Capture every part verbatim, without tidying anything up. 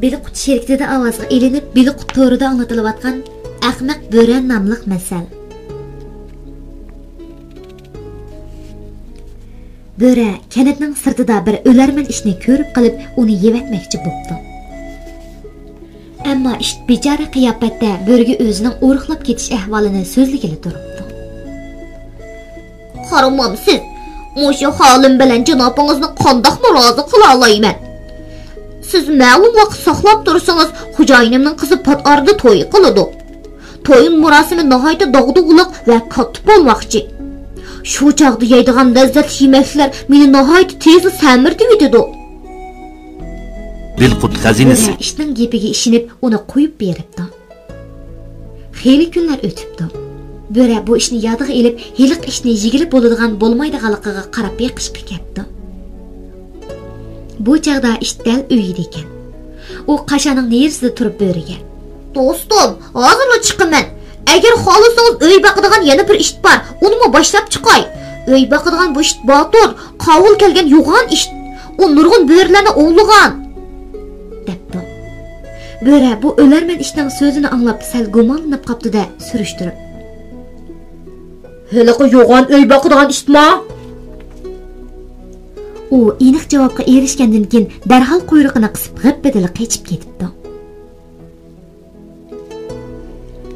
بېلىققۇت شىركىتىدە ئاۋازغا ئېلىنىپ، بېلىققۇت تورىدا ئاڭلىتىلىۋاتقان ئەخمەق بۆرە ناملىق مەسەل. بۆرە كەنتنىڭ سىرتىدا بىر ئۆلەرمەن ئىتنى كۆرۈپ قېلىپ، ئۇنى يەۋەتمەكچى بوپتۇ. ئەمما ئىت بىچارە قىياپەتتە بۆرىگە ئۆزىنىڭ ئورۇقلاپ كېتىش ئەھۋالىنى سۆزلىگىلى تۇرۇپتۇ. قارىمامسىز، مۇشۇ ھالىم بىلەن جانابىڭىزنى قانداقمۇ رازى قىلالايمەن؟ سىز مەلۇم ۋاقىت ساقلاپ تۇرسىڭىز، خوجايىنىمنىڭ قىزى پات ئارىدا توي قىلىدۇ. توي مۇراسىمى ناھايىتى داغدۇغىلىق ۋە كاتتا بولماقچى. شۇ چاغدا يەيدىغان لەززەتلىك يېمەكلىكلەر مېنى ناھايىتى تېزلا سەمرىتىۋېتىدۇ. بېلىققۇت خەزىنىسى. بۆرە ئىتنىڭ گېپىگە ئىشىنىپ، ئۇنى قويۇپ بېرىپتۇ. خېلى كۈنلەر ئۆتۈپتۇ. بۆرە بۇ ئىشنى يادىغا ئېلىپ، ھېلىقى ئىتنى يېگىلى بولىدىغان بولمايدىغانلىقىغا قاراپ بېقىشقا كەپتۇ. بۇ چاغدا ئىت دەل ئۆيىدىكەن. ئۇ قاشانىڭ نېرىسىدە تۇرۇپ بۆرىگە، «دوستۇم، ھازىرلا چىقىمەن. ئەگەر خالىسىڭىز، ئۆي باقىدىغان يەنە بىر ئىت بار، ئۇنىمۇ باشلاپ چىقاي. ئۆي باقىدىغان بۇ ئىت باتۇر، قاۋۇل كەلگەن يوغان ئىت. ئۇ نۇرغۇن بۆرىلەرنى ئوۋلىغان» دەپتۇ. بۆرە بۇ ئۆلەرمەن ئىتنىڭ سۆزىنى ئاڭلاپ سەل گۇمانلىنىپ قاپتۇ-دە، سۈرۈشتۈرۈپ، «ھېلىقى يوغان ئۆي باقىدىغان ئىتما؟» ئۇ ئېنىق جاۋابقا ئېرىشكەندىن كېيىن دەرھال قۇيرۇقىنى قىسىپ غىپپىدىلا قېچىپ كېتىپتۇ.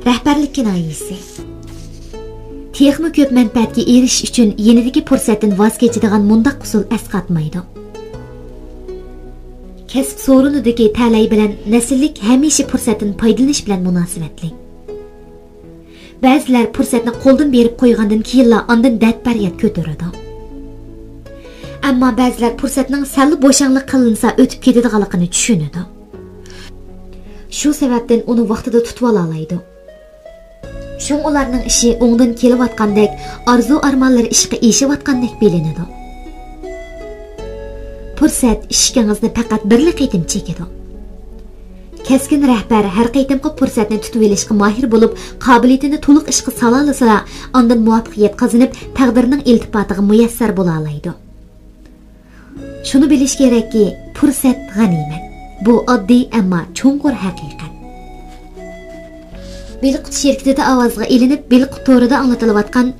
رەھبەرلىك كىنايىسى. تېخىمۇ كۆپ مەنپەئەتكە ئېرىشىش ئۈچۈن يېنىدىكى پۇرسەتتىن ۋاز كېچىدىغان مۇنداق ئۇسۇل ئەسقاتمايدۇ. كەسىپ سورۇنىدىكى تەلەي بىلەن نەسىللىك ھەمىشە پۇرسەتتىن پايدىلىنىش بىلەن مۇناسىۋەتلىك. بەزىلەر پۇرسەتنى قولدىن بېرىپ قويغاندىن كېيىنلا ئاندىن دەرد-پەرياد كۆتۈرىدۇ. ئەمما بەزىلەر پۇرسەتنىڭ سەللا بوشاڭلىق قىلىنسا ئۆتۈپ كېتىدىغانلىقىنى چۈشىنىدۇ. شۇ سەۋەبتىن ئۇنى ۋاقتىدا تۇتۇۋالالايدۇ. شۇڭا ئۇلارنىڭ ئىشى ئوڭدىن كېلىۋاتقاندەك، ئارزۇ-ئارمانلىرى ئىشقا ئېشىۋاتقاندەك بىلىنىدۇ. پۇرسەت ئىشىكىڭىزنى پەقەت بىرلا قېتىم چېكىدۇ. كەسكىن رەھبەر ھەر قېتىمقى پۇرسەتنى تۇتۇۋېلىشقا ماھىر بولۇپ، قابىلىيىتىنى تولۇق ئىشقا سالالىسىلا، ئاندىن مۇۋەپپەقىيەت قازىنىپ، تەقدىرنىڭ ئىلتىپاتىغا مۇيەسسەر بولالايدۇ. شۇنى بىلىش كېرەككى، پۇرسەت غەنىيمەت. بۇ ئاددىي، ئەمما چوڭقۇر ھەقىقەت. بېلىققۇت شىركىتىدە ئاۋازغا ئېلىنىپ، بېلىققۇت تورىدا ئاڭلىتىلىۋاتقان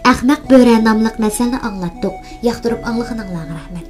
ئەخمەق بۆرە ناملىق مەسەلنى ئاڭلاتتۇق. ياقتۇرۇپ ئاڭلىغىنىڭلارغا رەھمەت.